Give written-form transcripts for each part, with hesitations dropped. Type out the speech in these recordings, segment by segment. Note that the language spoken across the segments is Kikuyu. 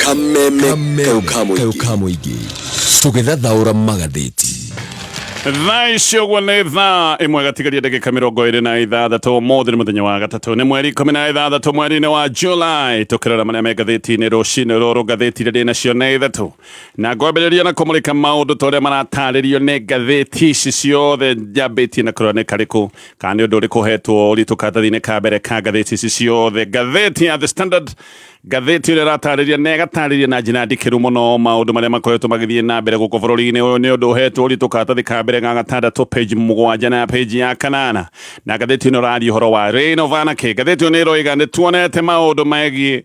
Kameme kayũ ka mũingĩ tũgĩthathaũra magathĩti. Thaa ici ũguo nĩ thaa 1 gatigaria ndagĩka 26. Ũmũthĩ nĩ mũthenya wa gatatũ, nĩ mweri 16 mweri-inĩ wa July. Tũkĩrora marĩa me ngathĩti-inĩ rũcinĩ rũrũ, ngathĩti iria ndĩ nacio nĩ ithatũ, na ngwambĩrĩria na kũmũrĩka maũndũ ta ũrĩa maratarĩrio nĩ ngathĩti ici ciothe. Njambĩtie na kũrora nĩ karĩkũ kana nĩ ũndũ ũrĩkũ ũhetwo ũritũ karatathi-inĩ ka mbere ka ngathĩti ici ciothe. Ngathĩti ya The Standard, ngathĩti ĩrĩa ĩratarĩria na ĩgatarĩria na njĩra ndikĩru mũno maũndũ marĩa makoretwo magĩthiĩ na mbere gũkũ bũrũri-inĩ ũyũ, nĩ ũndũ ũhetwo ũritũ karatathi ka mbere ga gatandatũ, page 7 na page ya 8. Na ngathĩti ĩno ĩraria ũhoro wa reign of anarchy. Ngathĩti ĩyo nĩ ĩroiga nĩ tuonete maũndũ megiĩ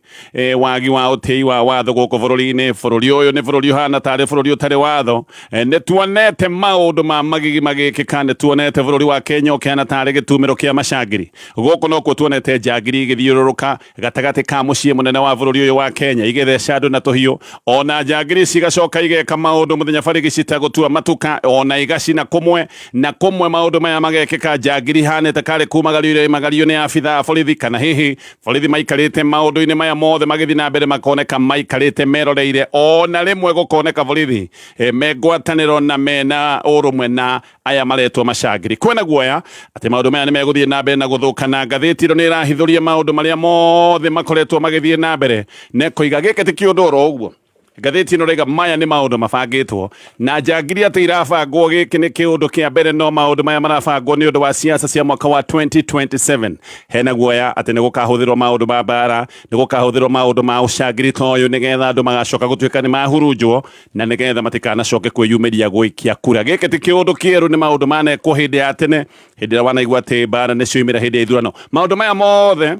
wagi wa ũtĩi wa watho gũkũ bũrũri-inĩ. Bũrũri ũyũ nĩ bũrũri ũhana tarĩ bũrũri ũtarĩ watho. Nĩ tuonete maũndũ ma magigi magĩkĩka. Nĩ tuonete bũrũri wa Kenya ũkĩhana tarĩ gĩtumĩro kĩa macangiri. Gũkũ nokuo tuonete njangiri igĩthiũrũrũka gatagatĩ ka mũciĩ mũnene wa bũrũri ũyũ wa Kenya igĩtheca andũ na tũhiũ. Ona njangiri cigacoka igeka maũndũ mũthenya barigi ta gũtua matuka, ona igacina kũmwe na kũmwe. Maũndũ maya magekĩka njangiri ihanĩte karĩ kumagario iramagario nĩ abithaa a borithi, kana hihi borithi maikarĩte maũndũ-inĩ maya mothe magĩthiĩ na mbere, makoneka maikarĩte meroreire. Ona rĩmwe gũkoneka borithi me ngwatanĩro na mena ũrũmwe na aya maretwo macangiri. Kwĩna guoya atĩ maũndũ maya nĩ megũthiĩ na mbere na gũthũka, na ngathĩti ĩno nĩ ĩrahithũria maũndũ marĩa mothe makoretwo magĩthiĩ na mbere na ĩkoiga gĩkĩ ti kĩũndũ oro ũguo. Ngathĩti ĩno ĩraiga maya nĩ maũndũ mabangĩtwo na njangiri, atĩ irabangwo. Gĩkĩ nĩ kĩũndũ kĩa mbere, no maũndũ maya marabangwo nĩ ũndũ wa siasa cia mwaka wa 2027. Hena guoya atĩ nĩ gũkahũthĩrwo maũndũ ma mbara, nĩ gũkahũthĩrwo maũndũ ma ũcangiri ta ũyũ, nĩgetha andũ magacoka gũtuĩka nĩ mahurunjwo na nĩgetha matikanacoke kwĩyumĩria gũikia kura. Gĩkĩ ti kĩũndũ kĩerũ, nĩ maũndũ manekwo hĩndĩ ya tene, hĩndĩ ĩrĩa wanaigua atĩ mbara nĩ cioimĩra hĩndĩ ya ithurano. Maũndũ maya mothe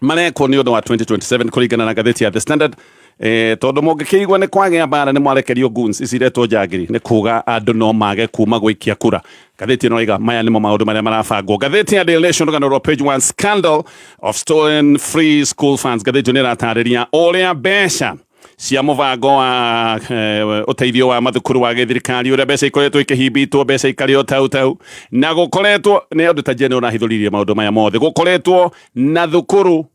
marekwo nĩ ũndũ wa 2027 kũringana na ngathĩti ya The Standard. Tondũ mũngĩkĩigua nĩ kwagĩa mbara, nĩ mwarekerio goons ici iretwo njangiri, nĩ kuga andũ no mage kuma gũikia kura. Ngathĩti ĩno ĩraiga maya nĩmo maũndũ marĩa marabangwo. Ngathĩti ya Daily Nation, rũgano rwa page 1, scandal of stolen free school funds. Ngathĩti ĩyo nĩ ĩratarĩria ũrĩa mbeca cia mũbango wa ũteithio wa mathukuru wa gĩthirikari, ũrĩa mbeca ikoretwo ikĩhimbitwo, mbeca ikarĩo tau tau, na gũkoretwo nĩ ũndũ ta Jane ũrahithũririe maũndũ maya mothe. Gũkoretwo na thukuru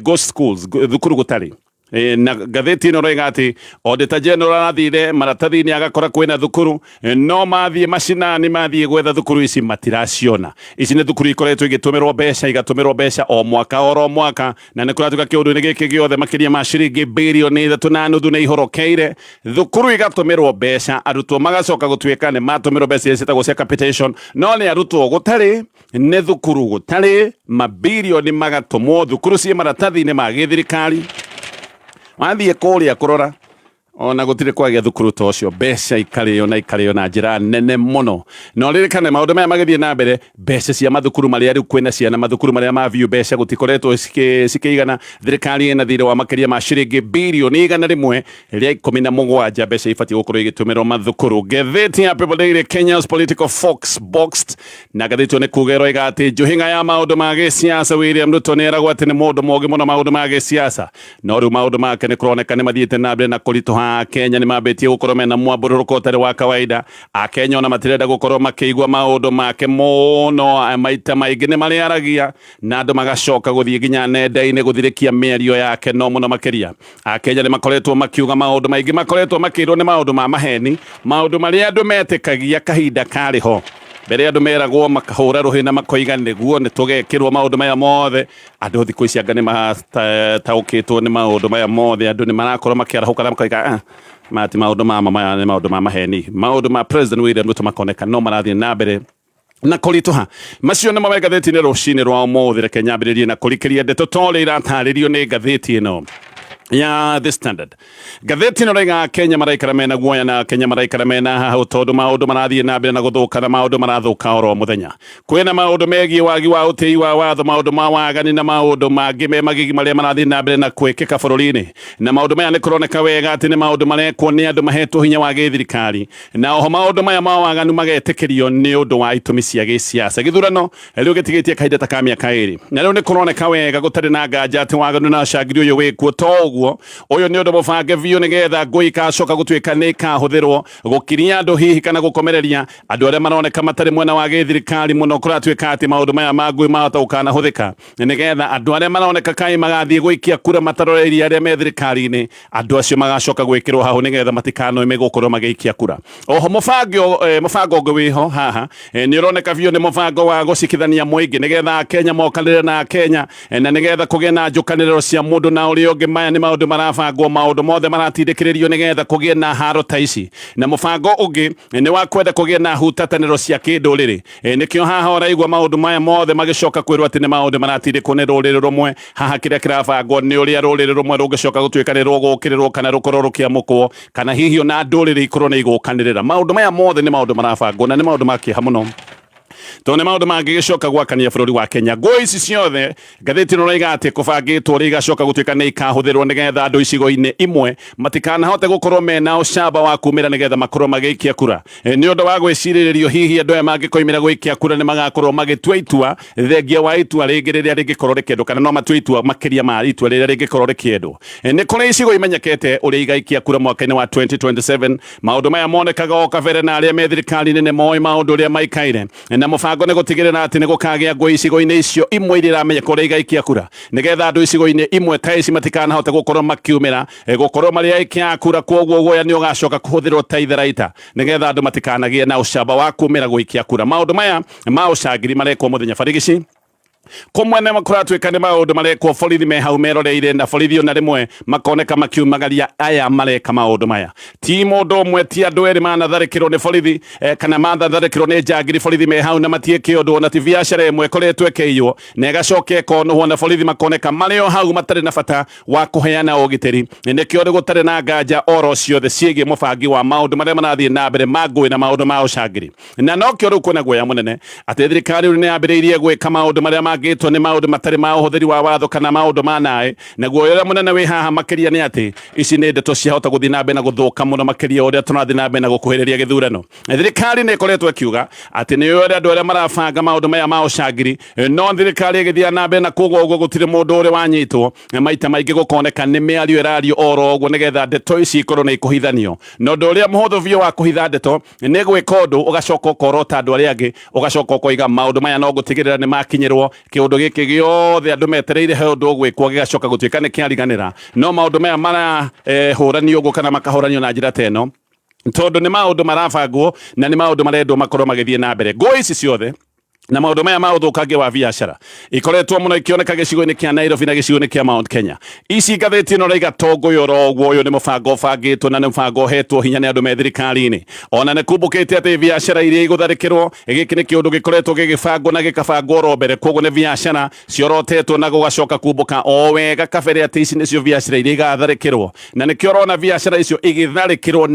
ghost schools, thukuru gũtarĩ. Na ngathĩti ĩno ĩroiga atĩ Auditor General arathire maratathi-inĩ agakora kwĩna thukuru, no mathiĩ macinani, mathiĩ gwetha thukuru ici, matiraciona. Ici nĩ thukuru ikoretwo igĩtũmĩrwo mbeca, igatũmĩrwo mbeca o mwaka oro mwaka, na nĩ kũratuĩka kĩũndũ-inĩ gĩkĩ gĩothe makĩria ma ciringi birioni 3.5 nĩ ihorokeire. Thukuru igatũmĩrwo mbeca, arutwo magacoka gũtuĩka nĩ matũmĩrwo mbeca iria ciĩtagwo cia capitation, no nĩ arutwo gũtarĩ, nĩ thukuru gũtarĩ. Mabirioni magatũmwo, thukuru ciĩ maratathi-inĩ ma gĩthirikari, wathiĩ kũrĩa kũrora ona gũtirĩ kwagĩa thukuru ta ũcio. Mbeca ikarĩo na ikarĩo na njĩra nene mũno. Na ũririkane maũndũ maya magĩthiĩ na mbere, mbeca cia mathukuru marĩa rĩu kwĩna ciana, mathukuru marĩa ma biũ, mbeca gũtikoretwo cikĩigana. Thirikari ĩna thirĩ wa makĩria ma ciringi birioni 117, mbeca ibatiĩ gũkorwo igĩtũmĩrwo mathukuru. Ngathĩti ya People Daily, Kenya's political fox boxed. Na ngathĩti ĩyo nĩ kuga ĩroiga atĩ njũhĩga ya maũndũ ma gĩsiasa William Ruto nĩ eragwo atĩ nĩ mũndũ mũgĩ mũno maũndũ ma gĩsiasa, no rĩu maũndũ make nĩ kũroneka nĩ mathiĩte na mbere na kũritũha. Kenya nĩ mambĩtie gũkorwo mena mwambũrũrũko ũtarĩ wa kawaida. Akenya ona matirenda gũkorwo makĩigua maũndũ make mũno. Maita maingĩ nĩ marĩaragia na andũ magacoka gũthiĩ nginya nenda-inĩ gũthirĩkia mĩario yake. No mũno makĩria Akenya nĩ makoretwo makiuga maũndũ maingĩ makoretwo makĩrwo nĩ maũndũ ma maheni, maũndũ marĩa andũ metĩkagia kahinda karĩ ho mbere. Andũ meragwo makahũra rũhĩ na makoiga nĩguo nĩ tũgekĩrwo maũndũ maya mothe. Andũ thikũ ici anga nĩ mataũkĩtwo nĩ maũndũ maya mothe. Andũ nĩ marakorwo makĩarahũka na makoiga, "Ah, maya ti maũndũ ma ma, maya nĩ maũndũ ma maheni." Maũndũ ma President William Ruto makoneka no marathiĩ na mbere na kũritũha. Macio nĩmo me ngathĩti-inĩ rũcinĩ rwa ũmũthĩ. Reke nyambĩrĩrie na kũrikĩria ndeto ta ũrĩa iratarĩrio nĩ ngathĩti ĩno ya The Standard. Ngathĩti ĩno raiga Kenya maraikara mena guoya na Kenya maraikara mena hahũ, tondũ maũndũ marathiĩ na mbere na gũthũka, na maũndũ marathũka oro mũthenya. Kwĩna maũndũ megiĩ wagi wa ũtĩi wa watho, maũndũ ma wagani na maũndũ mangĩ me magigi marĩa marathiĩ na mbere na kwĩkĩka bũrũri-inĩ. Na maũndũ maya nĩ kũroneka wega atĩ nĩ maũndũ marekwo nĩ andũ mahetwo hinya wa gĩthirikari, na oho maũndũ maya ma waganu magetĩkĩrio nĩ ũndũ wa itũmi cia gĩsiasa. Gĩthurano rĩu gĩtigĩtie kahinda ta ka mĩaka 2, na rĩu nĩ kũroneka wega gũtarĩ na nganja atĩ waganu na ũcangiri ũyũ wĩkuo to ũguo. Ũguo ũyũ nĩ ũndũ mũbange biũ nĩgetha ngũĩ ikacoka gũtuĩka nĩ ikahũthĩrwo gũkiria andũ hihi kana gũkomereria andũ arĩa maroneka matarĩ mwena wa gĩthirikari mũno. Kũratuĩka atĩ maũndũ maya ma ngũĩ mahota gũkanahũthĩka nĩgetha andũ arĩa maroneka kaĩ magathiĩ gũikia kura mataroreirie arĩa me thirikari-inĩ, andũ acio magacoka gwĩkĩrwo hau nĩgetha matikanoime gũkorwo magĩikia kura. Oho mũbango ũngĩ wĩho haha nĩ ũroneka biũ nĩ mũbango wa gũcikithania mũingĩ nĩgetha Akenya mokanĩrĩre na Akenya na nĩgetha kũgĩe na njũkanĩrĩro cia mũndũ na ũrĩa ũngĩ. Maya nĩ maũndũ marabangwo, maũndũ mothe maratindĩkĩrĩrio nĩgetha kũgĩe na haro ta ici. Na mũbango ũngĩ nĩ wa kwenda kũgĩe na hutatanĩro cia kĩndũrĩrĩ. Nĩkĩo haha ũraigua maũndũ maya mothe magĩcoka kwĩrwo atĩ nĩ maũndũ maratindĩkwo nĩ rũrĩrĩ rũmwe. Haha kĩrĩa kĩrabangwo nĩ ũrĩa rũrĩrĩ rũmwe rũngĩcoka gũtuĩka nĩ rũgũkĩrĩrwo kana rũkorwo rũkĩamũkwo, kana hihi ona ndũrĩrĩ ikorwo nĩ igũkanĩrĩra. Maũndũ maya mothe nĩ maũndũ marabangwo na nĩ maũndũ ma kĩeha mũno, tondũ nĩ maũndũ mangĩgĩcoka gwakania bũrũri wa Kenya. Ngũĩ ici ciothe, ngathĩti ĩno ĩroiga atĩ kũbangĩtwo ũrĩa igacoka gũtuĩka nĩ ikahũthĩrwo nĩgetha andũ icigo-inĩ imwe matikanahote gũkorwo mena ũcamba wa kumĩra nĩgetha makorwo magĩikia kura, nĩ ũndũ wa gwĩcirĩrĩrio hihi andũ aya mangĩkoimĩra gũikia kura nĩ magakorwo magĩtua itua thengia wa itua rĩngĩ rĩrĩa rĩngĩkorwo rĩkĩendwo, kana no matue itua makĩria ma itua rĩrĩa rĩngĩkorwo rĩkĩendwo. Nĩ kũrĩ icigo imenyekete ũrĩa igaikia kura mwaka-inĩ wa 2027. Maũndũ maya monekaga o kabere na arĩa me thirikari-inĩ nĩ moĩ maũndũ ũrĩa maikaire, na mũbango nĩ gũtigĩrĩra atĩ nĩ gũkagĩa ngũĩ icigo-inĩ icio imwe iria iramenyeka ũrĩa igaikia kura, nĩgetha andũ icigo-inĩ imwe ta ici matikanahote gũkorwo makiumĩra gũkorwo marĩ aikia a kura. Kwoguo guoya nĩ ũgacoka kũhũthĩrwo ta itharaita nĩgetha andũ matikanagĩe na ũcamba wa kumĩra gũikia kura. Maũndũ maya ma ũcangiri marekwo mũthenya barigici. Kũmwe nĩ kũratuĩka nĩ maũndũ marekwo borithi me hau meroreire, na borithi ona rĩmwe makoneka makiumagaria aya mareka maũndũ maya. Ti mũndũ ũmwe, ti andũ erĩ manatharĩkĩrwo nĩ borithi kana manatharĩkĩrwo nĩ njangiri borithi me hau na matiĩke ũndũ. Ona ti biacara ĩmwe ĩkoretwo ĩkĩiywo na ĩgacoka ĩkonũhwo na borithi makoneka marĩ o hau matarĩ na bata wa kũheana ũgitĩri. Nĩkĩo rĩ gũtarĩ na nganja oro ciothe ciĩgiĩ mũbangi wa maũndũ marĩa marathiĩ na mbere ma ngũĩ na maũndũ ma ũcangiri. Na nokĩo rĩu kwĩna guoya mũnene atĩ thirikari rĩu nĩ yambĩrĩirie gwĩka maũndũ marĩa mangĩtwo nĩ maũndũ matarĩ ma ũhũthĩri wa watho kana maũndũ ma naĩ. Na guoya ũrĩa mũnene wĩ haha makĩria nĩ atĩ ici nĩ ndeto ciahota gũthiĩ na mbere na gũthũka mũno makĩria ũrĩa tũrathiĩ na mbere na gũkuhĩrĩria gĩthurano. Thirikari nĩ ĩkoretwo ĩkiuga atĩ nĩ ũrĩa andũ arĩa marabanga maũndũ maya ma ũcangiri, no thirikari ĩgĩthiĩ na mbere na kuga ũguo gũtirĩ mũndũ ũrĩ wanyitwo. Maita maingĩ gũkoneka nĩ mĩario ĩrario oro ũguo nĩgetha ndeto ici ikorwo nĩ ikũhithanio. Na ũndũ ũrĩa mũhũthũ biũ wa kũhitha ndeto nĩ gwĩka ũndũ ũgacoka ũkorota andũ arĩa angĩ, ũgacoka ũkoiga maũndũ maya no gũtigĩrĩra nĩ makinyĩrwo kĩũndũ gĩkĩ gĩothe andũ metereire he ũndũ ũgwĩkwo gĩgacoka gũtuĩka nĩ kĩariganĩra. No maũndũ maya marahũranio ũguo kana makahũranio na njĩra ta ĩno tondũ nĩ maũndũ marabangwo na nĩ maũndũ marendwo makorwo magĩthiĩ na mbere. Ngũĩ ici ciothe na maũndũ maya ma ũthũkangia wa biacara ikoretwo mũno ikĩoneka gĩcigo-inĩ kĩa Nairobi na gĩcigo-inĩ kĩa Mount Kenya. Ici ngathĩti ĩno raiga tongo oro ũguo, ũyũ nĩ mũbango ũbangĩtwo na nĩ mũbango ũhetwo hinya nĩ andũ me thirikari-inĩ. Ona nĩ kumbũkĩte atĩ biacara iria igũtharĩkĩrwo, gĩkĩ nĩ kĩũndũ gĩkoretwo gĩgĩbangwo na gĩkabangwo oro mbere. Koguo nĩ biacara ciorotetwo na gũgacoka kumbũka o wega kabere atĩ ici nĩcio biacara iria igatharĩkĩrwo, na nĩkĩo ũrona biacara icio igĩtharĩkĩrwo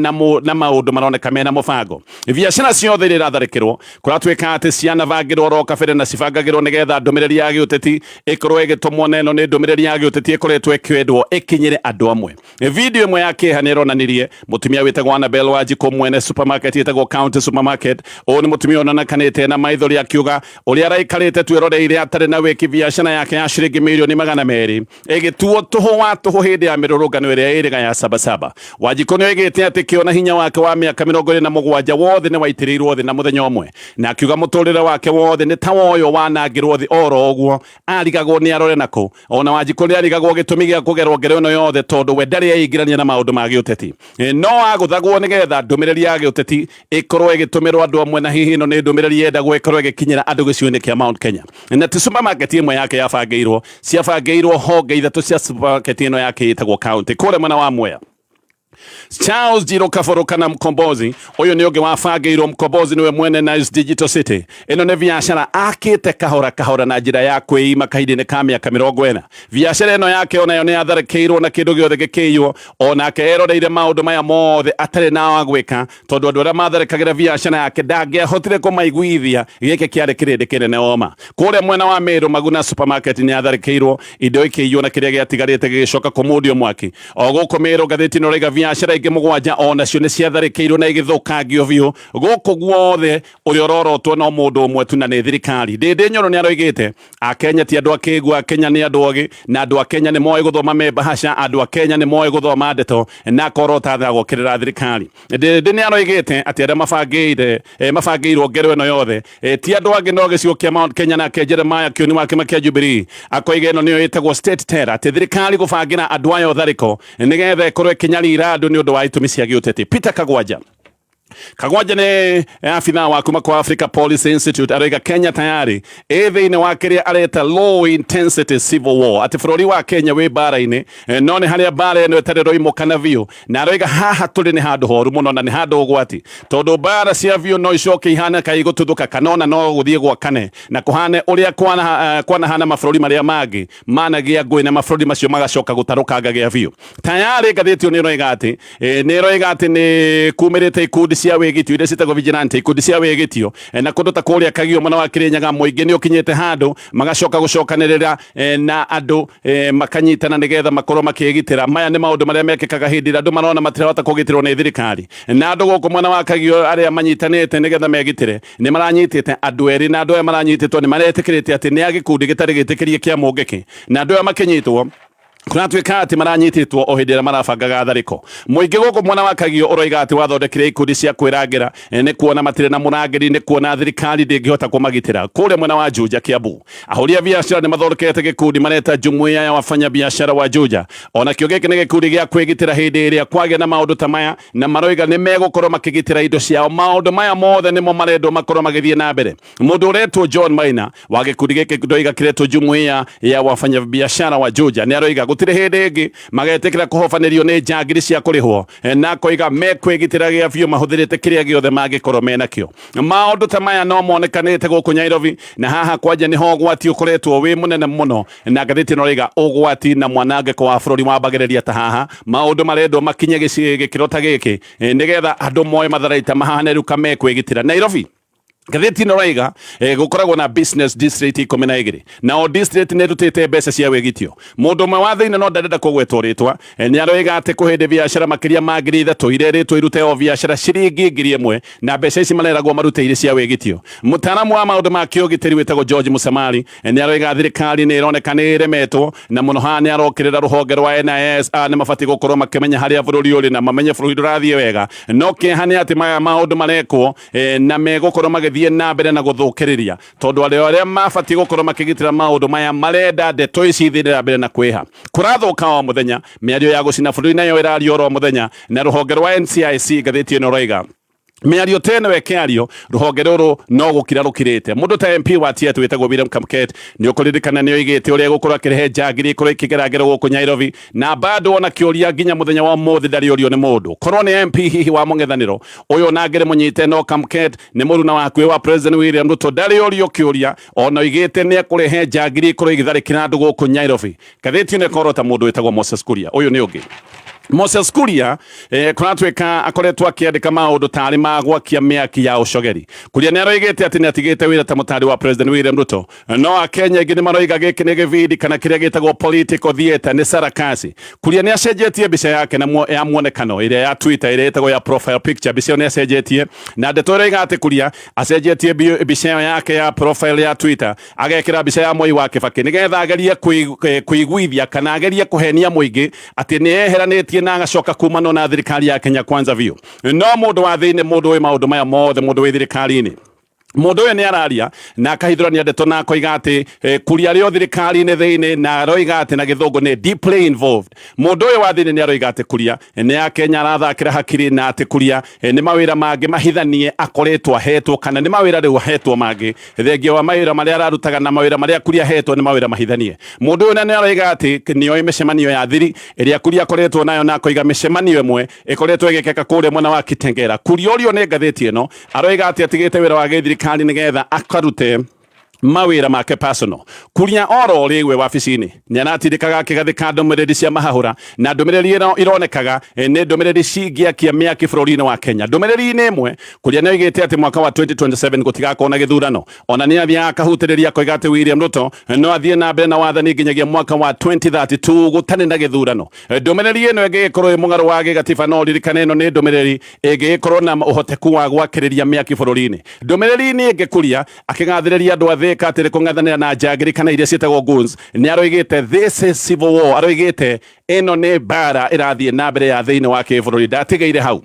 na maũndũ maroneka mena mũbango. Biacara ciothe iria iratharĩkĩrwo kũratuĩka atĩ cianabangĩrwo oro kabere na cibangagĩrwo nĩgetha ndũmĩrĩri ya gĩũteti ĩkorwo ĩgĩtũmwo, na ĩno nĩ ndũmĩrĩri ya gĩũteti ĩkoretwo ĩkĩendwo ĩkinyĩre andũ amwe. Video ĩmwe ya kĩeha nĩ ĩronanirie mũtumia wĩtagwo Annabel Wanjikũ, mwene supermarket ĩtagwo County Supermarket. Ũyũ nĩ mũtumia onanekanĩte na maithori akiuga ũrĩa araikarĩte tweroreire atarĩ na wĩki biacara yake ya ciringi mirioni 200 ĩgĩtuo tũhũ wa tũhũ hĩndĩ ya mĩrũrũngano ĩrĩa ĩrĩga ya Sabasaba. Wanjikũ nĩ oigĩte atĩ kĩo na hinya wake wa mĩaka 27 wothe nĩ waitĩrĩirwo thĩ na mũthenya ũmwe, na akiuga mũtũrĩre wake wothe nĩ ta woyo wanangĩrwo thĩ oro ũguo. Arigagwo nĩ arore nakũ. Ona Wanjikũ nĩ arigagwo gĩtũmi gĩa kũgerwo ngero ĩno yothe tondũ we ndarĩ eingĩrania na maũndũ ma gĩũteti, no agũthagwo nĩgetha ndũmĩrĩri ya gĩũteti ĩkorwo ĩgĩtũmĩrwo andũ amwe, na hihi ĩno nĩ ndũmĩrĩri yendagwo ĩkorwo ĩgĩkinyĩra andũ gĩcigo-inĩ kĩa Mount Kenya. Na ti supermarket ĩmwe yake yabangĩirwo, ciabangĩirwo honge ithatũ cia supermarket ĩno yake ĩtagwo County kũrĩa mwena wa Mwea. Charles Njiro Kaboro kana Mkombozi, ũyũ nĩ ũngĩ wabangĩirwo. Mkombozi nĩwe mwene Nice Digital City. Ĩno nĩ biacara akĩte kahora kahora na njĩra ya kwĩima kahinda-inĩ ka mĩaka 40. Biacara ĩno yake onayo nĩ yatharĩkĩirwo na kĩndũ gĩothe gĩkĩiywo. Onake eroreire maũndũ maya mothe atarĩ na wa gwĩka, tondũ andũ arĩa matharĩkagĩra biacara yake ndangĩahotire kũmaiguithia. Gĩkĩ kĩarĩ kĩrĩndĩ kĩnene oma. Kũrĩa mwena wa Meru, Maguna Supermarket nĩ yatharĩkĩirwo, indo ikĩiywo na kĩrĩa gĩatigarĩte gĩgĩcoka kũmundio mwaki. O gũkũ Meru, ngathĩti ĩno ĩrauga Biacara ingĩ 7 onacio nĩ ciatharĩkĩirwo na igĩthũkangio biũ. Gũkũ guothe ũrĩa ũrorotwo no mũndũ ũmwe tu na nĩ thirikari. Ndĩndĩ Nyoro nĩ aroigĩte Akenya ti andũ akĩgu, Akenya nĩ andũ ogĩ, na andũ a Kenya nĩ moĩ gũthoma me mbahaca, andũ a Kenya nĩ moĩ gũthoma ndeto, na akorota tha gũkĩrĩra thirikari. Ndĩndĩ nĩ aroigĩte atĩ arĩa mabangĩire mabangĩirwo ngero ĩno yothe ti andũ angĩ no gĩcigo kĩa Mount Kenya. Nake Jeremiah Kioni wa kĩama kĩa Jubilee akoiga ĩno nĩyo ĩtagwo state terror, atĩ thirikari gũbangĩra andũ ayo tharĩko nĩgetha ĩkorwo ĩkĩnyarira andũ nĩ ũndũ wa itũmi cia gĩũteti. Peter Kagwanja Kagwanja nĩ abithaa wa kuma kwa Africa Policy Institute, aroiga Kenya tayari ĩ thĩinĩ wa kĩrĩa areta low intensity civil war, atĩ bũrũri wa Kenya wĩ mbara-inĩ, no nĩ harĩa mbara ĩno ĩtarĩ roimũkana biũ, na aroiga haha tũrĩ nĩ handũ horu mũno na nĩ handũ ũgwati, tondũ mbara cia biũ no icoke ihane kai gũtuthũka kana ona no gũthiĩ gwakane na kũhane ũrĩa kwanahana mabũrũri marĩa mangĩ managĩa ngũĩ na mabũrũri macio magacoka gũtarũkanga gĩa biũ. Tayarĩ ngathĩti ĩyo nĩ ĩroiga atĩ nĩ ĩroiga atĩ nĩ kumĩrĩte ikundi cia wĩgitio iria ciĩtagwo vigilante, ikundi cia wĩgitio, na kũndũ ta kũrĩa Kagio mwena wa Kirinyaga mũingĩ nĩ ũkinyĩte handũ magacoka gũcokanĩrĩra na andũ makanyitana nĩgetha makorwo makĩgitĩra. Maya nĩ maũndũ marĩa mekĩkaga hĩndĩ ĩrĩa andũ marona matirahota kũgitĩrwo nĩ thirikari, na andũ gũkũ mwena wa Kagio arĩa manyitanĩte nĩgetha megitĩre nĩ maranyitĩte andũ erĩ, na andũ aya maranyitĩtwo nĩ maretĩkĩrĩte atĩ nĩ a gĩkundi gĩtarĩ gĩtĩkĩrie kĩa Mũngĩkĩ, na andũ aya makĩnyitwo kũratuĩka atĩ maranyitĩtwo o hĩndĩ ĩrĩa marabangaga tharĩko. Mũingĩ gũkũ mwena wa Kagio ũroiga atĩ wathondekire ikundi cia kwĩrangĩra nĩ kuona matirĩ na mũrangĩri, nĩ kuona thirikari ndĩngĩhota kũmagitĩra. Kũrĩa mwena wa Juja Kiambu, ahũri a biacara nĩ mathondekete gĩkundi mareta Jumuiya ya Wafanyabiashara wa Juja. Onakĩo gĩkĩ nĩ gĩkundi gĩa kwĩgitĩra hĩndĩ ĩrĩa kwagĩa na maũndũ ta maya, na maroiga nĩ megũkorwo makĩgitĩra indo ciao. Maũndũ maya mothe nĩmo marendwo makorwo magĩthiĩ na mbere. Mũndũ ũretwo John Maina wa gĩkundi gĩkĩ ndoiga kĩretwo Jumuiya ya Wafanyabiashara wa Juja nĩ aroiga gũtirĩ hĩndĩ ĩngĩ magetĩkĩra kũhobanĩrio nĩ njangiri cia kũrĩhwo, na akoiga mekwĩgitĩra gĩa biũ mahũthĩrĩte kĩrĩa gĩothe mangĩkorwo menakĩo. Maũndũ ta maya no monekanĩte gũkũ Nairobi, na haha kwanja nĩho ũgwati ũkoretwo wĩ mũnene mũno, na ngathĩti ĩno ĩroiga ũgwati na mwanangĩko wa bũrũri wambagĩrĩria ta haha. Maũndũ marendwo makinye gĩkĩro ta gĩkĩ nĩgetha andũ moe matharaita mahane rĩu kamekwĩgitĩra. Nairobi ngathĩti ĩno ĩroiga gũkoragwo na business district 12, na o district nĩ ĩrutĩte mbeca cia wĩgitio. Mũndũ ũmwe wa thĩinĩ no ndarenda kũgwetwo rĩtwa nĩ aroiga atĩ kũhĩndĩ biacara makĩria ma 3,000 irerĩtwo irute o biacara ciringi 1,000, na mbeca ici mareragwo marute irĩ cia wĩgitio. Mũtaaramu wa maũndũ ma kĩũgitĩri wĩtagwo George Musamali nĩ aroiga thirikari nĩ ĩroneka nĩ ĩremetwo, na mũno haha nĩ arokĩrĩra rũhonge rwa NIS. Nĩ mabatiĩ gũkorwo makĩmenya harĩa bũrũri ũrĩ na mamenye bũrũri ndũrathiĩ wega, no kĩeha nĩ atĩ maya maũndũ marekwo na megũkorwo magĩthiĩ na mbere na gũthũkĩrĩria, tondũ arĩa arĩa mabatiĩ gũkorwo makĩgitĩra maũndũ maya marenda ndeto ici ithiĩ na mbere na kwĩha. Kũrathũka o mũthenya, mĩario ya gũcina bũrũri nayo ĩrario oro mũthenya, na rũhonge rwa NCIC ngathĩti ĩno ĩroiga mĩario ta ĩno ĩkĩario rũhonge rũrũ no gũkira rũkirĩte. Mũndũ ta MP wa Tieto wĩtagwo William Kamket nĩ ũkũririkana nĩ oigĩte ũrĩa egũkorwo akĩrehe njangiri ikorwo ikĩgerangĩrwo gũkũ Nairobi, na bado ona kĩũria nginya mũthenya wa ũmũthĩ ndarĩ ũrio nĩ mũndũ. Korwo nĩ MP hihi wa mũng'ethanĩro ũyũ ona angĩrĩ mũnyite, no Kamket nĩ mũruna wa hakuhĩ wa President William Ruto, ndarĩ ũrio kĩũria, ona oigĩte nĩ ekũrehe njangiri ikorwo igĩtharĩkĩra andũ gũkũ Nairobi. Ngathĩti ĩno ĩkorwo ta mũndũ wĩtagwo Moses Kuria. Ũyũ nĩ ũngĩ Moses Kuria kũratuĩka akoretwo akĩandĩka maũndũ tarĩ ma gwakia mĩaki ya ũcogeri. Kuria nĩ aroigĩte atĩ nĩ atigĩte wĩra ta mũtari wa President William Ruto, no Akenya aingĩ nĩ maroiga gĩkĩ nĩ gĩbindi kana kĩrĩa gĩtagwo political theatre, nĩ sarakasi. Kuria nĩ acenjetie mbica yake na ya muonekano ĩrĩa ya Twitter ĩrĩa ĩtagwo ya profile picture. Mbica ĩyo nĩ acenjetie, na ndeto ĩroiga atĩ Kuria acenjetie mbica ĩyo yake ya profile ya Twitter agekĩra mbica ya Mwai wa Kibaki nĩgetha agerie kũiguithia kana agerie kũhenia mũingĩ atĩ nĩ eheranĩtie na agacoka kumanwo na thirikari ya Kenya Kwanza biũ. No mũndũ wa thĩinĩ, mũndũ wĩ maũndũ maya mothe, mũndũ wĩ thirikari-inĩ, mũndũ ũyũ nĩ araria na akahithũrania ndeto na akoiga atĩ Kuria arĩ o thirikari-inĩ thĩinĩ, na aroiga atĩ na gĩthũngũ nĩ deeply involved. Mũndũ ũyũ wa thĩinĩ nĩ aroiga atĩ Kuria nĩ Akenya arathakĩra hakiri, na atĩ Kuria nĩ mawĩra mangĩ mahithanie akoretwo ahetwo, kana nĩ mawĩra rĩu ahetwo mangĩ thengia wa mawĩra marĩa ararutaga, na mawĩra marĩa Kuria ahetwo nĩ mawĩra mahithanie. Mũndũ ũyũ nĩ aroiga atĩ nĩoĩ mĩcemanio ya thiri ĩrĩa Kuria akoretwo nayo, na akoiga mĩcemanio ĩmwe ĩkoretwo ĩgĩkĩka kũrĩa mwena wa Kitengela. Kuria ũrio nĩ ngathĩti ĩno aroiga atĩ atigĩte wĩra wa gĩthirikari nĩgetha akarute Mawĩra make personal Kuria oro rĩwe wabici-inĩ nĩ aratindĩkaga akĩgathĩka ndũmĩrĩri cia mahahũra, na ndũmĩrĩri ĩno ironekaga nĩ ndũmĩrĩri cingĩakia mĩaki bũrũri-inĩ wa Kenya. Ndũmĩrĩri-inĩ ĩmwe, Kuria nĩ oigĩte atĩ mwaka wa 2027 gũtigakorwo na gĩthurano. Ona nĩ athiaga akahutĩrĩria akoiga atĩ William Ruto no athiĩ na mbere na wathani nginyagia mwaka wa 2032 gũtarĩ na gĩthurano. Ndũmĩrĩri ĩno ĩngĩgĩkorwo ĩ mũgarũ wa gĩgatiba, no ririkane ĩno nĩ ndũmĩrĩri ĩngĩgĩkorwo na ũhoteku wa gwakĩrĩria mĩaki bũrũri-inĩ. Ndũmĩrĩri-inĩ ĩngĩ, Kuria akĩgathĩrĩria andũ a Thĩka atĩ nĩ kũng'ethanĩra na njangiri kana iria ciĩtagwo goons, nĩ aroigĩte, "This is civil war." Aroigĩte ĩno nĩ mbara ĩrathiĩ na mbere ya thĩinĩ wa kĩbũrũri. Ndatigĩire hau,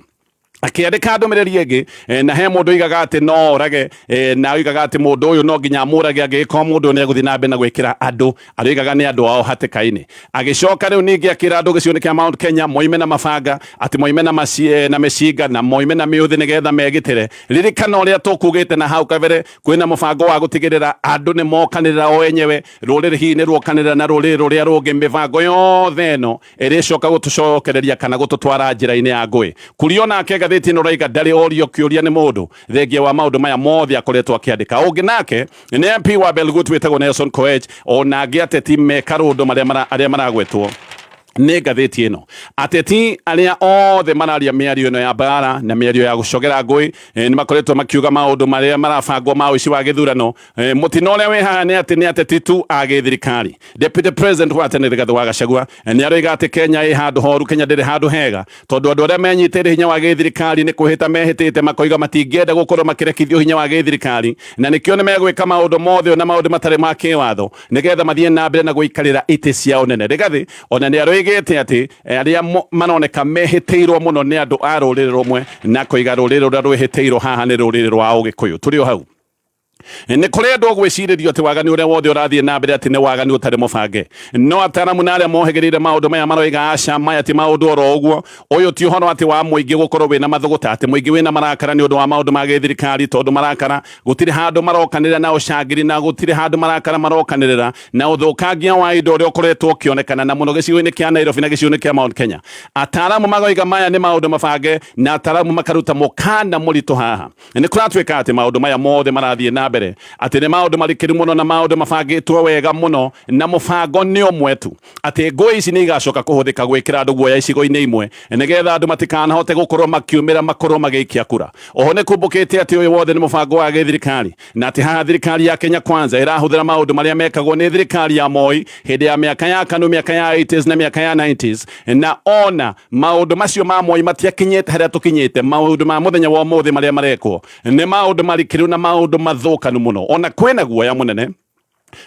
akĩandĩka ndũmĩrĩri ĩngĩ na he mũndũ oigaga atĩ no orage, na oigaga atĩ mũndũ ũyũ no nginya amũrage angĩgĩkorwo mũndũ ũyũ nĩ egũthiĩ na mbere na gwĩkĩra andũ arĩoigaga nĩ andũ ao hatĩka-inĩ. Agĩcoka rĩu ningĩ akĩra andũ gĩcigo-inĩ kĩa Mount Kenya moime na mabanga, atĩ moime na macie na mĩcinga na moime na mĩũthĩ nĩgetha megitĩre. Ririkana ũrĩa tũkugĩte na hau kabere, kwĩna mũbango wa gũtigĩrĩra andũ nĩ mokanĩrĩra o enyewe, rũrĩrĩ hihi nĩ ruokanĩrĩra na rũrĩrĩ rũrĩa rũngĩ. Mĩbango yothe ĩno ĩrĩcoka gũtũcokereria kana gũtũtwara njĩra-inĩ ya ngũĩ. Kuria onake ngathĩti ĩno raiga ndarĩ orio kĩũria nĩ mũndũ thengia wa maũndũ maya mothe akoretwo akĩandĩka. Ũngĩ nake nĩ MP wa Belgut wĩtagwo Nelson Koech, ona angĩ ateti me karũndũ arĩa maragwetwo nĩ ngathĩti ĩno. Ateti arĩa othe mararia mĩario ĩno ya mbara na mĩario ya gũcogera ngũĩ, nĩ makoretwo makiuga maũndũ marĩa marabangwo ma ũici wa gĩthurano. Mũtino ũrĩa wĩ haha nĩ atĩ nĩ ateti tu a gĩthirikari. Deputy President wa tene Rigathĩ wa Gachagua nĩ aroiga atĩ Kenya ĩ handũ horu, Kenya ndĩrĩ handũ hega, tondũ andũ arĩa menyitĩire hinya wa gĩthirikari nĩ kwĩhĩta mehĩtĩte makoiga matingĩenda gũkorwo makĩrekithio hinya wa gĩthirikari, na nĩkĩo nĩ megwĩka maũndũ mothe na maũndũ matarĩ ma kĩwatho nĩgetha mathiĩ na mbere na gũikarĩra itĩ cia ũnene. Rigathĩ ona nĩ aroigĩte atĩ arĩa maroneka mehĩtĩirwo mũno nĩ andũ a rũrĩrĩ rũmwe, na koiga rũrĩrĩ rũrĩa rwĩhĩtĩirwo haha nĩ rũrĩrĩ rwa Ũgĩkũyũ. Tũrĩ o hau, nĩ kũrendwo gwĩcirĩrio atĩ waganu ũrĩa wothe ũrathiĩ na mbere atĩ nĩ waganu ũtarĩ mũbange, no ataramu na arĩa mohĩgĩrĩire maũndũ maya maroiga aca, maya ti maũndũ oro ũguo. Ũyũ ti ũhoro atĩ wa mũingĩ gũkorwo wĩna mathũgũta, atĩ mũingĩ wĩna marakara nĩ ũndũ wa maũndũ ma gĩthirikari, tondũ marakara gũtirĩ handũ marokanĩrĩra na ũcangĩri, na gũtirĩ handũ marakara marokanĩrĩra na ũthũkangia wa indo ũrĩa ũkoretwo ũkĩonekana na mũno gĩcigo-inĩ kĩa Nairobi na gĩcigo-inĩ kĩa Mount Kenya. Ataramu magoiga maya nĩ maũndũ mabange, na ataramu makaruta mũkana mũritũ haha. Nĩ kũratuĩka atĩ maũndũ maya mothe marathiĩ na mbere atĩ nĩ maũndũ marikĩru mũno na maũndũ mabangĩtwo wega mũno, na mũbango nĩ ũmwe tu, atĩ ngũĩ ici nĩ igacoka kũhũthĩka gwĩkĩra andũ guoya icigo-inĩ imwe nĩgetha andũ matikanahote gũkorwo makiumĩra makorwo magĩikia kura. Oho nĩ kumbũkĩte atĩ ũyũ wothe nĩ mũbango wa gĩthirikari, na atĩ haha thirikari ya Kenya Kwanza ĩrahũthĩra maũndũ marĩa mekagwo nĩ thirikari ya Moi hĩndĩ ya mĩaka ya KANU, mĩaka ya 80s na mĩaka ya 90s, na ona maũndũ macio ma Moi matiakinyĩte harĩa tũkinyĩte. Maũndũ ma mũthenya wa ũmũthĩ marĩa marekwo nĩ maũndũ marikĩru na maũndũ mathũkanu mũno. Ona kwĩna guoya mũnene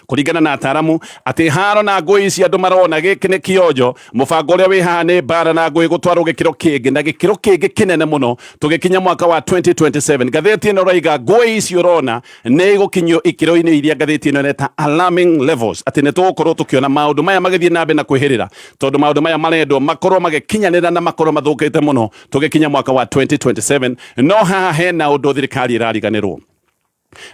kũringana na ataramu atĩ haro na ngũĩ ici andũ marona gĩkĩ nĩ kĩonjo. Mũbango ũrĩa wĩ haha nĩ mbara na ngũĩ gũtwarwo gĩkĩro kĩngĩ na gĩkĩro kĩngĩ kĩnene mũno tũgĩkinya mwaka wa 2027. Ngathĩti ĩno ĩroiga ngũĩ ici ũrona nĩ igũkinyio ikĩro-inĩ iria ngathĩti ĩno ĩreta alarming levels, atĩ nĩ tũgũkorwo tũkĩona maũndũ maya magĩthiĩ na mbere na kwĩhĩrĩra, tondũ maũndũ maya marendwo makorwo magĩkinyanĩra na makorwo mathũkĩte mũno tũgĩkinya mwaka wa 2027. No haha hena ũndũ thirikari ĩrariganĩrwo: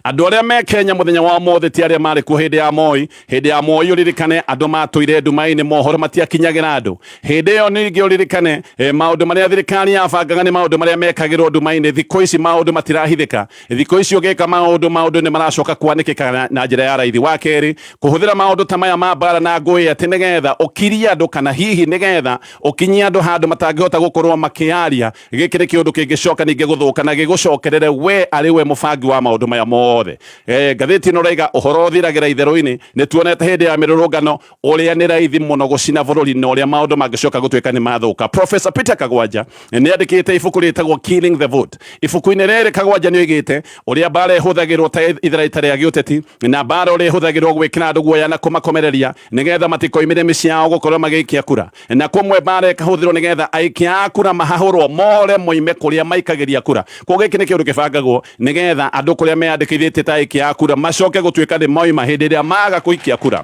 andũ arĩa me Kenya mũthenya wa ũmũthĩ ti arĩa marĩ kuo hĩndĩ ya Moi. Hĩndĩ ya Moi, ũririkane, andũ matũire nduma-inĩ, mohoro matiakinyagĩra andũ hĩndĩ ĩyo. Ningĩ ũririkane, maũndũ marĩa thirikari yabangaga nĩ maũndũ marĩa mekagĩrwo nduma-inĩ. Thikũ ici maũndũ matirahithĩka. Thikũ ici ũgĩka maũndũ, maũndũ nĩ maracoka kwanĩkĩka na njĩra ya raithi. Wa kerĩ, kũhũthĩra maũndũ ta maya ma mbara na ngũĩ atĩ nĩgetha ũkirie andũ kana hihi nĩgetha ũkinyie andũ handũ matangĩhota gũkorwo makĩaria, gĩkĩ nĩ kĩũndũ kĩngĩcoka ningĩ gũthũka na gĩgũcokerere we arĩ we mũbangi wa maũndũ maya mothe. Ngathĩti ĩno raiga ũhoro ũthiragĩra itherũ-inĩ. Nĩ tuonete hĩndĩ ya mĩrũrũngano ũrĩa nĩ raithi mũno gũcina bũrũri na ũrĩa maũndũ mangĩcoka gũtuĩka nĩ mathũka. Professor Peter Kagwanja nĩ andĩkĩte ibuku rĩtagwo Killing the Vote. Ibuku-inĩ rĩrĩ Kagwanja nĩ oigĩte ũrĩa mbara ĩhũthagĩrwo ta itharaita rĩa gĩũteti, na mbara ũrĩa ĩhũthagĩrwo gwĩkĩra andũ guoya na kũmakomereria nĩgetha matikoimĩre mĩciĩ yao gũkorwo magĩikia kura, na kũmwe mbara ĩkahũthĩrwo nĩgetha aikia a kura mahahũrwo more moime kũrĩa maikagĩria kura. Koguo gĩkĩ nĩ kĩũndũ kĩbangagwo nĩgetha andũ kũrĩa meyandĩkithĩtie ta aikia a kura macoke gũtuĩka nĩ moima hĩndĩ ĩrĩa maga kũikia kura.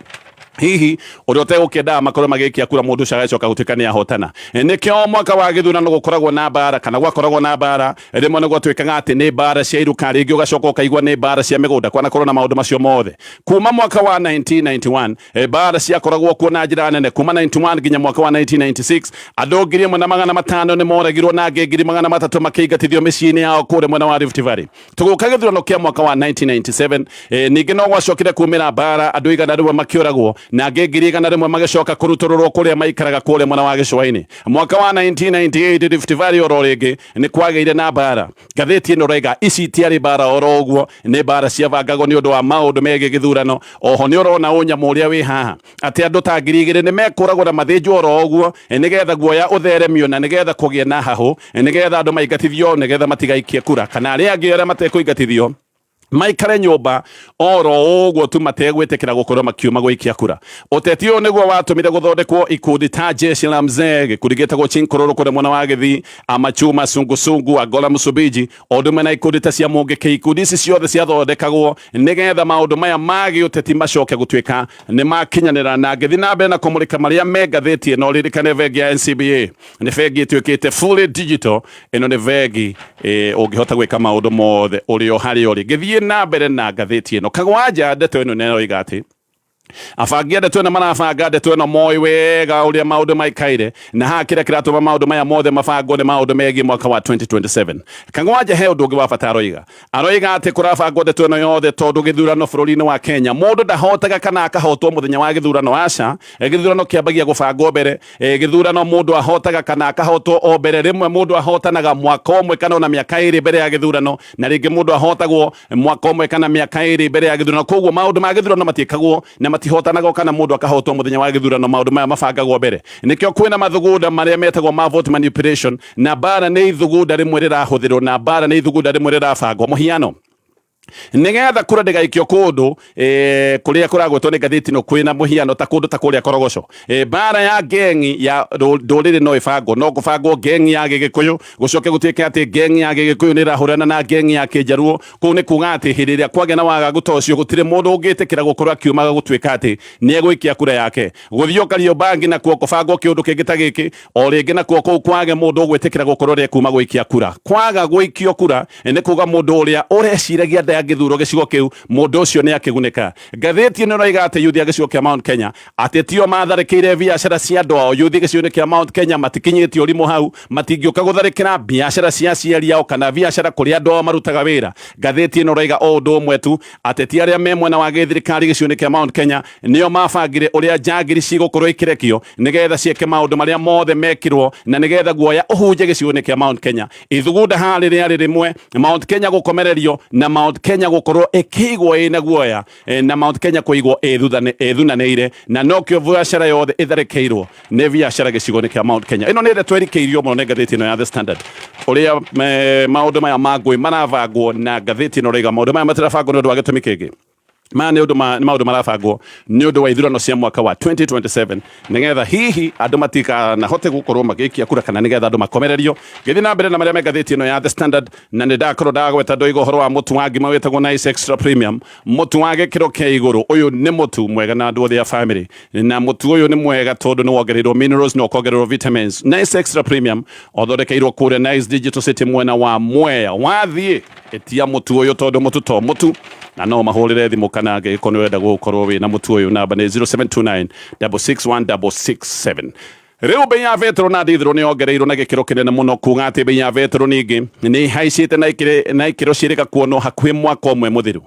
Hihi ũrĩa ũtegũkĩendaga makorwo magĩikia kura, mũndũ ũcio agacoka gũtuĩka nĩ ahotana. Nĩkĩo mwaka wa gĩthurano gũkoragwo na mbara, kana gwakoragwo na mbara. Rĩmwe nĩ gwatuĩkaga atĩ nĩ mbara cia iruka, rĩngĩ ũgacoka ũkaigua nĩ mbara cia mĩgũnda. Kwanakorwo na maũndũ macio mothe kuma mwaka wa 1991. Mbara ciakoragwo kuo na njĩra nene kuma 91 nginya mwaka wa 1996. Andũ 1500 nĩ moragirwo na angĩ 300,000 makĩingatithio mĩciĩ-inĩ yao kũrĩa mwena wa Rift Valley. Tũgũka gĩthurano kĩa mwaka wa 1997, ningĩ no gwacokire kumĩra mbara, andũ 100 makĩũragwo na angĩ 100,000 magĩcoka kũrutũrũrwo kũrĩa maikaraga kũrĩa mwena wa gĩcũa-inĩ. Mwaka wa 1998, Rift Valley oro rĩngĩ nĩ kwagĩire na mbara. Ngathĩti ĩno raiga ici itiarĩ mbara oro ũguo, nĩ mbara ciabangagwo nĩ ũndũ wa maũndũ megiĩ gĩthurano. Oho nĩ ũrona ũnyamũ ũrĩa wĩ haha, atĩ andũ ta 2000 nĩ mekũragwo na mathĩnjwo oro ũguo, nĩgetha guoya ũtheremio na nĩgetha kũgĩe na hahũ, nĩgetha andũ maingatithio, nĩgetha matigaikie kura, kana arĩa angĩ arĩa matekũingatithio maikare nyũmba oro ũguo tu mategwĩtĩkĩra gũkorwo makiuma gũikia kura. Ũteti ũyũ nĩguo watũmire gũthondekwo ikundi ta Jeshi la Mzee, gĩkundi gĩtagwo Chinkororo kũrĩa mwena wa Gĩthii, Amachuma Sungusungu, Angola Msumbiji, o ũndũ ũmwe na ikundi ta cia Mũngĩkĩ. Ikundi ici ciothe ciathondekagwo nĩgetha maũndũ maya ma gĩũteti macoke gũtuĩka nĩ makinyanĩra. Na ngĩthiĩ na mbere na kũmũrĩka marĩa me ngathĩti ĩno, ririkane bengi ya NCBA nĩ bengi ĩtuĩkĩte fully digital. Ĩno nĩ bengi ũngĩhota gwĩka maũndũ mothe ũrĩ o harĩa ũrĩ. Ngĩthiĩ na mbere na ngathĩti ĩno, Kagwanja ndeto ĩno nĩroiga atĩ abangi a ndeto ĩno marabanga ndeto ĩno moĩ wega ũrĩa maũndũ maikaire, na haha kĩrĩa kĩratũma maũndũ maya mothe mabangwo nĩ maũndũ megiĩ mwaka wa 2027. Kagwanja he ũndũ ũngĩ wa bata aroiga. Aroiga atĩ kũrabangwo ndeto ĩno yothe tondũ gĩthurano bũrũri-inĩ wa Kenya mũndũ ndahotaga kana akahotwo mũthenya wa gĩthurano. Aca, gĩthurano kĩambagia gũbangwo mbere. Gĩthurano mũndũ ahotaga kana akahotwo o mbere. Rĩmwe mũndũ ahotanaga mwaka ũmwe kana ona mĩaka 2 mbere ya gĩthurano, na rĩngĩ mũndũ ahotagwo mwaka ũmwe kana mĩaka 2 mbere ya gĩthurano. Koguo maũndũ ma gĩthurano matiĩkagwo na matihotanagwo kana mũndũ akahotwo mũthenya wa gĩthurano. Maũndũ maya mabangagwo mbere. Nĩkĩo kwĩna mathugunda marĩa metagwo ma vote manipulation, na mbara nĩ ithugunda rĩmwe rĩrahũthĩrwo, na mbara nĩ ithugunda rĩmwe rĩrabangwo. Mũhiano, nĩgetha kura ndĩgaikio kũndũ kũrĩa kũragwetwo nĩ ngathĩti ĩno, kwĩna mũhiano ta kũndũ ta kũrĩa Korogoco, mbara ya ngengi ya ndũrĩrĩ no ĩbangwo, no kũbangwo ngengi ya Gĩgĩkũyũ, gũcoke gũtuĩke atĩ ngengi ya Gĩgĩkũyũ nĩ ĩrahũrana na ngengi ya Kĩnjaruo. Kũu nĩ kuga atĩ hĩndĩ ĩrĩa kwagĩa na wagagu ta ũcio, gũtirĩ mũndũ ũngĩtĩkĩra gũkorwo akiumaga gũtuĩka atĩ nĩ egũikia kura yake. Gũthiĩ Kariobangi nakuo kũbangwo kĩũndũ kĩngĩ ta gĩkĩ o rĩngĩ, nakuo kũu kwage mũndũ ũgwĩtĩkĩra gũkorwo rĩ kuma gũikia kura. Kwaga gũikio kura nĩ kuga mũndũ ũrĩa ũreciragia ndangĩthurwo gĩcigo kĩu, mũndũ ũcio nĩ akĩgunĩka. Ngathĩti ĩno ĩroiga atĩ yuthi a gĩcigo kĩa Mount Kenya atĩ tio matharĩkĩire biacara cia andũ ao. Yuthi gĩcigo-inĩ kĩa Mount Kenya matikinyĩtie ũrimũ hau, matingĩũka gũtharĩkĩra biacara cia aciari ao kana biacara kũrĩa andũ ao marutaga wĩra. Ngathĩti ĩno ĩroiga o ũndũ ũmwe tu atĩ ti arĩa me mwena wa gĩthirikari gĩcigo-inĩ kĩa Mount Kenya nĩo mabangire ũrĩa njangiri cigũkorwo ikĩrekio nĩgetha ciĩke maũndũ marĩa mothe mekirwo na nĩgetha guoya ũhunje gĩcigo-inĩ kĩa Mount Kenya. Ithugunda haha rĩarĩ rĩmwe Mount Kenya gũkomererio na Mount Kenya gũkorwo ĩkĩigwo ĩna guoya, na Mount Kenya kũigwo ĩthunanĩire, na nokĩo biacara yothe ĩtharĩkĩirwo nĩ biacara gĩcigo-inĩ kĩa Mount Kenya. Ĩno nĩ ndeto ĩrikĩirio mũno nĩ ngathĩti ĩno ya The Standard, ũrĩa maũndũ maya ma ngũĩ marabangwo. Na ngathĩti ĩno ĩroiga maũndũ maya matirabangwo nĩ ũndũ wa gĩtũmi kĩngĩ, maya nĩ ũndũ nĩ maũndũ marabangwo nĩ ũndũ wa ithurano cia mwaka wa 2027, nĩgetha hihi andũ matikanahote gũkorwo magĩikia kura kana nĩgetha andũ makomererio. Ngĩthiĩ na mbere na marĩa me ngathĩti ĩno ya The Standard, na nĩ ndakorwo ndagweta ndoiga ũhoro wa mũtu wa ngima wĩtagwo Nice Extra Premium, mũtu wa gĩkĩro kĩa igũrũ. Ũyũ nĩ mũtu mwega na andũ othe a family, na mũtu ũyũ nĩ mwega tondũ nĩ wongereirwo minerals na ũkongererwo vitamins. Nice Extra Premium ũthondekeirwo kũrĩa Nice Digital City mwena wa Mwea. Wathiĩ ĩtia mũtu ũyũ tondũ mũtu to mũtu, na no mahũrĩre thimũ kana angĩgĩkorwo nĩ ũrenda gũkorwo wĩna mũtu ũyũ, namba nĩ 0729 661 667. Rĩu bei ya betũrũ na ndithũrũ nĩ yongereirwo na gĩkĩro kĩnene mũno, kuga atĩ bei ya betũrũ ningĩ nĩ ihaicĩte na ikĩro ciĩrĩga kuonwo hakuhĩ mwaka ũmwe mũthiru.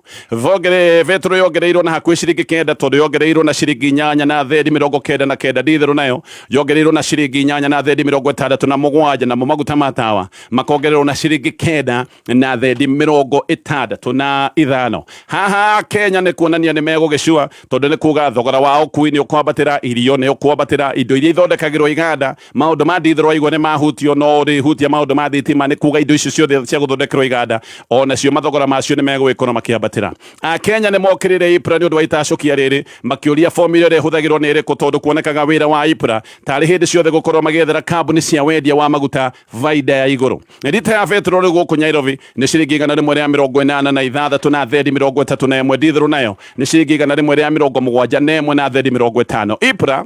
Betũrũ yongereirwo na hakuhĩ ciringi 9, tondũ yongereirwo na ciringi 8 na thendi 99. Ndithũrũ nayo yongereirwo na ciringi 8 na thendi 67, namo maguta ma tawa makongererwo na ciringi 9 na thendi 65. Haha Kenya nĩ kuonania nĩ megũgĩcua, tondũ nĩ kuga thogora wa ũkui nĩ ũkwambatĩra, irio nĩ ũkwambatĩra, indo iria ithondekagĩrwo ihũthagĩrwo iganda, maũndũ ma ndithũrũ waigua nĩ mahutio, no ũrĩhutia maũndũ ma thitima, nĩ kuga indo icio ciothe cia gũthondekerwo iganda onacio mathogora macio nĩ megũgĩkorwo makĩambatĩra. Akenya nĩ mokĩrĩire IPRA nĩ ũndũ wa itacũkia rĩrĩ, makĩũria formula ĩrĩa ĩhũthagĩrwo nĩ ĩrĩkũ, tondũ kuonekaga wĩra wa IPRA tarĩ hĩndĩ ciothe gũkorwo magĩethera kambuni cia wendia wa maguta baida ya igũrũ. Rita ya betũrũ rĩu gũkũ Nairobi nĩ ciringi 186 na thendi 31, ndithũrũ nayo nĩ ciringi 171 na thendi 50. IPRA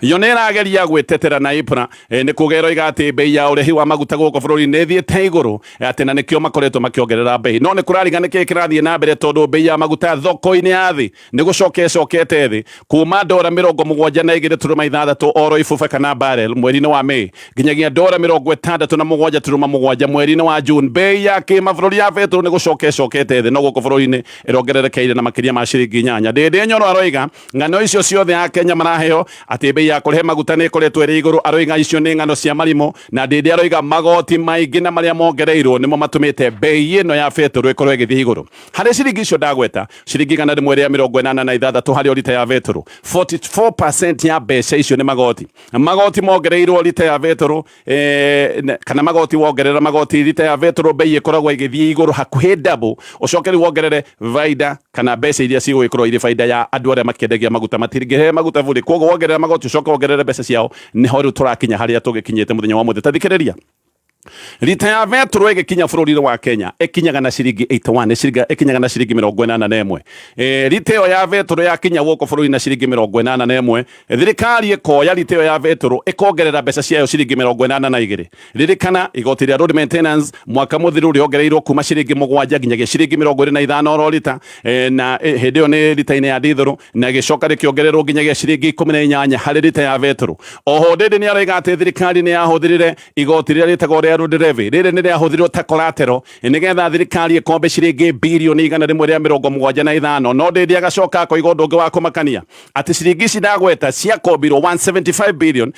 yo nä ĩrageria gwĩtetera na IPRA nĩ kuga ĩroiga atĩ bei ya ũrehi wa maguta gũkũ bũrũri-inĩ nĩ ĩthiĩte igũrũ, atĩ na nĩkĩo makoretwo makĩongerera bei. No nĩ kũrariga nĩkĩĩ kĩrathiĩ na mbere, tondũ bei ya maguta thoko-inĩ ya thĩ nĩ gũcoka ĩcokete thĩ kuma ndora 72.6 oro ibuba kana barrel mweri-inĩ wa May nginyagia ndora 67.7 mweri-inĩ wa June. Bei ya kĩmabũrũri ya betũrũ nĩ gũcoka ĩcokete thĩ, no gũkũ bũrũri-inĩ ĩrongererekeire na makĩria ma ciringi 8. Ndĩndĩ Nyoro aroiga ng'ano icio ciothe Akenya maraheo atĩ bei ya kũrehe maguta nĩ ĩkoretwo ĩrĩ igũrũ, aroiga icio nĩ ng'ano cia marimũ, na Ndĩndĩ aroiga magoti maingĩ na marĩa mongereirwo nĩmo matũmĩte bei ĩno ya betũrũ ĩkorwo ĩgĩthiĩ igũrũ. Harĩ ciringi icio ndagweta, ciringi 186 harĩ o rita ya betũrũ, 44% ya mbeca icio nĩ magoti. Magoti mongereirwo rita ya betũrũ, kana magoti wongerera magoti rita ya betũrũ bei ĩkoragwo ĩgĩthiĩ igũrũ hakuhĩ double, ũcoke rĩu wongerere baida kana mbeca iria cigũgĩkorwo irĩ baida ya andũ arĩa makĩendagia maguta, matingĩhe maguta bure, koguo wongerera magoti ũcoke wongerere mbeca ciao, nĩho rĩu tũrakinya harĩa tũgĩkinyĩte mũthenya wa mũthĩ. Ta thikĩrĩria, rita ya betũrũ ĩgĩkinya bũrũri-inĩ wa Kenya ĩkinyaga na ciringi 81, ĩkinyaga na ciringi 81. Rita ĩyo ya betũrũ yakinya gũkũ bũrũri na ciringi 81, thirikari ĩkoya rita ĩyo ya betũrũ ĩkongerera mbeca ciayo ciringi 82. Ririkana igoti rĩa road maintenance mwaka mũthiru rĩongereirwo kuma ciringi 7 nginyagia ciringi 25 oro rita, na hĩndĩ ĩyo nĩ rita-inĩ ya ndithũrũ, na gĩcoka rĩkĩongererwo nginyagia ciringi 18 harĩ rita ya betũrũ. Oho Ndĩndĩ nĩ aroiga atĩ thirikari nĩ yahũthĩrire igoti rĩrĩa rĩtagwo rĩa road levy, rĩrĩ nĩ rĩahũthĩrirwo ta collateral nĩgetha thirikari ĩkombe ciringi birioni 175. No Ndĩndĩ agacoka akoiga ũndũ ũngĩ wa kũmakania atĩ ciringi ici ndagweta ciakombirwo 175 billion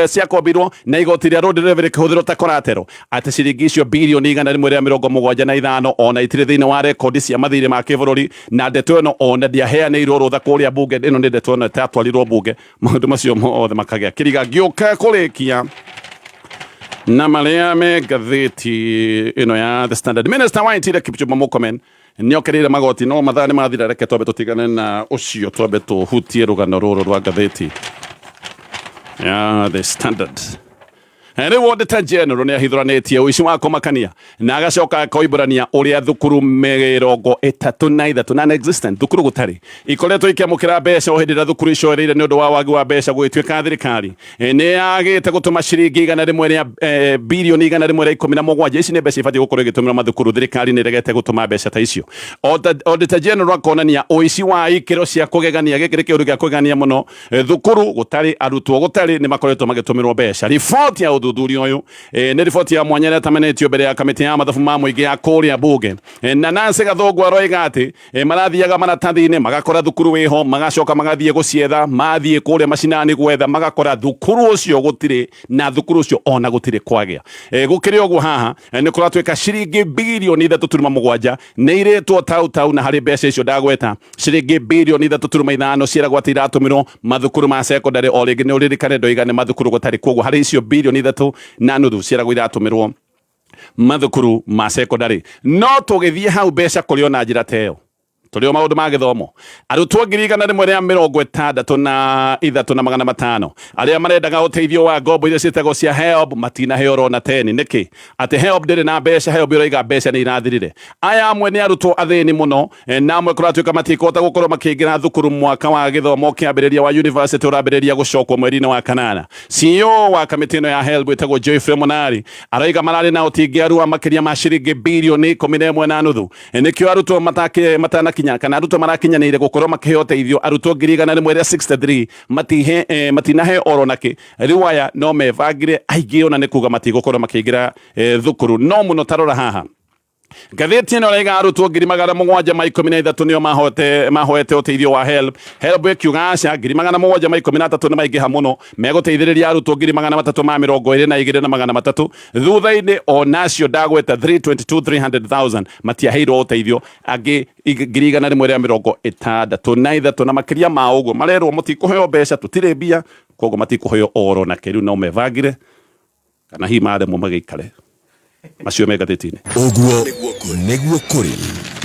ciakombirwo na igoti rĩa road levy rĩkĩhũthĩrwo ta collateral, atĩ ciringi icio birioni 175 ona itirĩ thĩinĩ wa rekondi cia mathirĩ ma kĩbũrũri, na ndeto ĩno ona ndĩaheanĩirwo rũtha kũrĩa bunge. Ĩno nĩ ndeto ĩno ĩtatwarirwo bunge, maũndũ macio mothe makagĩa kĩriga. Ngĩũka kũrĩkia na marĩa me ngathĩti ĩno ya The Standard, Minister wa Interior Kipchumba Murkomen nĩongereire magoti, no mathaa nĩ mathira, reke twambe tũtigane na ũcio, twambe tũhutie rũgano rũrũ rwa ngathĩti ya The Standard. Rĩu Auditor General nĩ ahithũranĩtie ũici wa kũmakania na agacoka akoimbũrania ũrĩa thukuru 33 non-existent thukuru gũtarĩ ikoretwo ikĩamũkĩra mbeca o hĩndĩ ĩrĩa thukuru icoereire nĩ ũndũ wa wagi wa mbeca. Gũgĩtuĩka thirikari nĩ yagĩte gũtũma ciringi 100 rĩa birioni 117. Ici nĩ mbeca ibatiĩ gũkorwo igĩtũmĩrwo mathukuru, thirikari nĩ ĩregete gũtũma mbeca ta icio. Auditor General akonania ũici wa ikĩro cia kũgegania. Gĩkĩ nĩ kĩũndũ gĩa kũgegania mũno, thukuru gũtarĩ, arutwo gũtarĩ, nĩ makoretwo magĩtũmĩrwo mbeca. Riboti ya ũthuthuria ũyũ nĩ riboti ya mwanya ĩrĩa ĩtamanĩtio mbere ya kamĩtĩ ya mathabu ma mũingĩ ya kũrĩa bunge, na Nancy Gathũngũ aroiga atĩ marathiaga maratathi-inĩ magakora thukuru wĩho, magacoka magathiĩ gũcietha, mathiĩ kũrĩa macinani gwetha magakora thukuru ũcio gũtirĩ, na thukuru ũcio ona gũtirĩ kwagĩa. Gũkĩrĩ ũguo haha nĩ kũratuĩka ciringi birioni 3.7 nĩ irĩtwo tau tau, na harĩ mbeca icio ndagweta ciringi birioni 3.5 ciĩragwo atĩ iratũmĩrwo mathukuru ma secondary. O rĩngĩ nĩ ũririkane ndoiga nĩ mathukuru gũtarĩ, koguo harĩ icio birioni 3.5 ciĩragwo iratũmĩrwo mathukuru ma secondary. No tũgĩthiĩ hau mbeca kũrĩ ona njĩra ta ĩyo, tũrĩ o maũndũ ma gĩthomo, arutwo 163,500 arĩa marendaga ũteithio wa ngombo iria ciĩtagwo cia HELB matinaheo rona teni. Nĩkĩ? Atĩ HELB ndĩrĩ na mbeca, HELB ĩroiga mbeca nĩ irathirire. Aya amwe nĩ arutwo athĩni mũno, na amwe kũratuĩka matikũhota gũkorwo makĩingĩra thukuru mwaka wa gĩthomo kĩambĩrĩria wa university ũrambĩrĩria gũcokwo mweri-inĩ wa kanana. CEO wa kamĩtĩ ĩno ya HELB ĩtagwo Geoffrey Monari araiga mararĩ na ũtingiaru wa makĩria ma ciringi birioni 11.5, nĩkĩo arutwo matanakinya kana arutwo marakinyanĩire gũkorwo makĩheo ũteithio, arutwo 163 matinahe oro nakĩ. Rĩu aya no mebangire, aingĩ ona nĩ kuga matigũkorwo makĩingĩra thukuru. No mũno tarora haha ngathĩti ĩno ĩraiga arutwo 713 nĩo mahoete ũteithio wa HELB. HELB ĩkiuga aca, 713 nĩ maingĩha mũno, megũteithĩrĩria arutwo 322,300. Thutha-inĩ onacio ndagweta 322 300,000 matiaheirwo ũteithio, angĩ 163 na makĩria ma ũguo marerwo mũtikũheo mbeca, tũtirĩ mbia. Koguo matikũheo oro na kĩrĩu, no mebangire kana hihi maremwo magĩikare. Macio me ngathĩti-inĩ. Ũguo nĩguo kũrĩ.